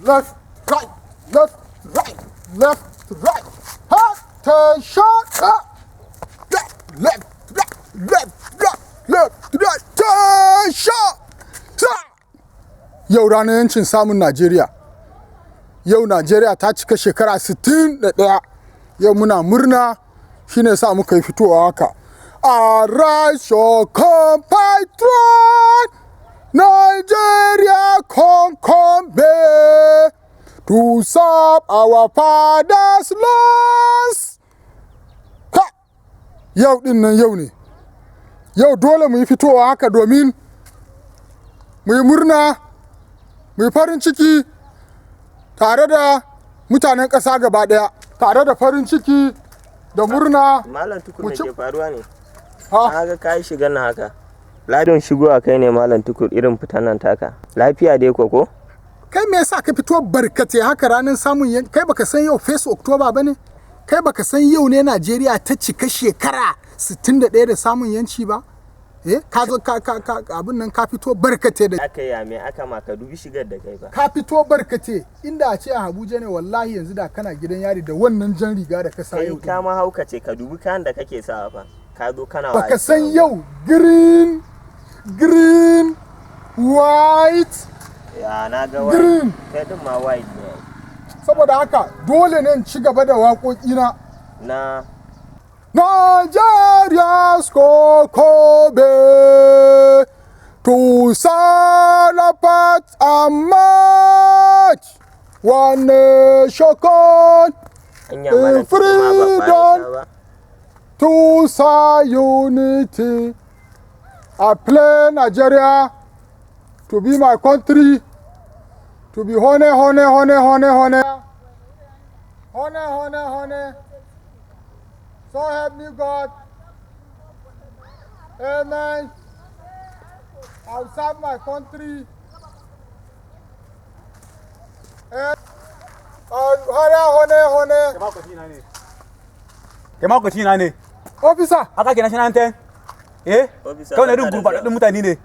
Left, right, left, right, left, right. Attention! Left, left, right, left, right, left, right. Attention! Yau ranar yancin samun Najeriya. Yau Najeriya ta cika shekara 61. Yau muna murna shine sa muka yi fitowa haka. Arise, your compatriot! Nigeria come come back to serve our fathers' lands. Ka! Yau din nan yau ne. Yau dole mu yi fitowa haka domin mu yi murna, mu yi farin ciki tare da mutanen ƙasa gaba ɗaya, tare da farin ciki da murna. Malam Tukur, Mu me ke faruwa ne? Ha? Na ga kai shiga na haka. Ladon shigo a kai ne, Malam Tukur, irin fitan nan taka. Lafiya dai ko ko? Kai, me yasa ka fito barkate haka ranar samun kai baka san yau 1 October bane? Kai baka san yau ne Najeriya ta cika shekara 61 da samun yanci ba? Eh, ka zo ka abin nan, ka fito barkate da Aka yi me aka ma? Ka dubi shigar da kai fa. Ka fito barkate, inda a ce a Abuja ne, wallahi yanzu da kana gidan yari da wannan jan riga da ka sa Kai yau. ka ma haukace, ka dubi kayan da kake sawa fa. Ka zo kana Baka wa'azi. san yau green, green, white, Ya na ga white. green. Kai din ma white ne. Saboda haka dole ne in ci gaba da waƙoƙina. Na Nigeria's Kokobe to celebrate and march one nation Anya Malam Tukur ma ba freedom. ƙwaya sha ba. To say unity. I pray Nigeria to be my country, to be hone, hone, hone, hone, hone. Hone, hone, hone. So help me God. Amen. I'll serve my country. Hone, hone, hone. Kai mahaukaci na ne. Officer. Haka ke national anthem? Eh? Officer, Kai wani irin barka da gurbaɗaɗɗun mutane ne.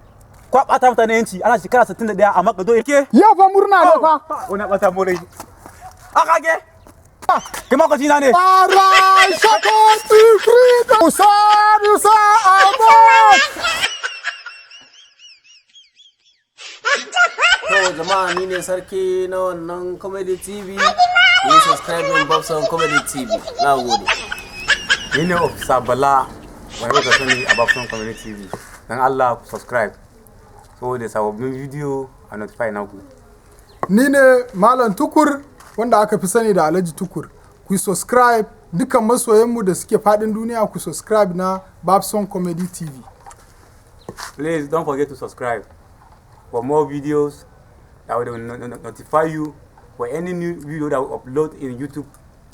Kwa ɓata mutane yanci ana shekara 61 amma ka zo ke? Ya fa murna ne fa. Wani ɓata more. Haka ke? Kai mahaukaci na ne. Arise, country freedom. Serve you, sir, amen. To jama'a, ni ne sarki na wannan Comedy TV. Ku yi subscribing Babson Comedy TV. Na gode. Ni ne Officer Bala wani kuka sani a Babson Community TV. Dan Allah ku subscribe. Saboda sababbin bidiyo a notify naku. Ni ne Malam Tukur wanda aka fi sani da Alhaji Tukur. Ku subscribe, dukkan masoyanmu da suke faɗin duniya, ku subscribe na Babson Comedy TV. Please don't forget to subscribe for more videos that will notify you for any new video that we upload in YouTube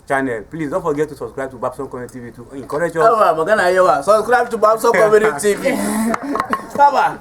channel. Please don't forget to subscribe to Babson Community TV to encourage us. Yawa magana yawa. Subscribe to Babson Comedy TV. Haba.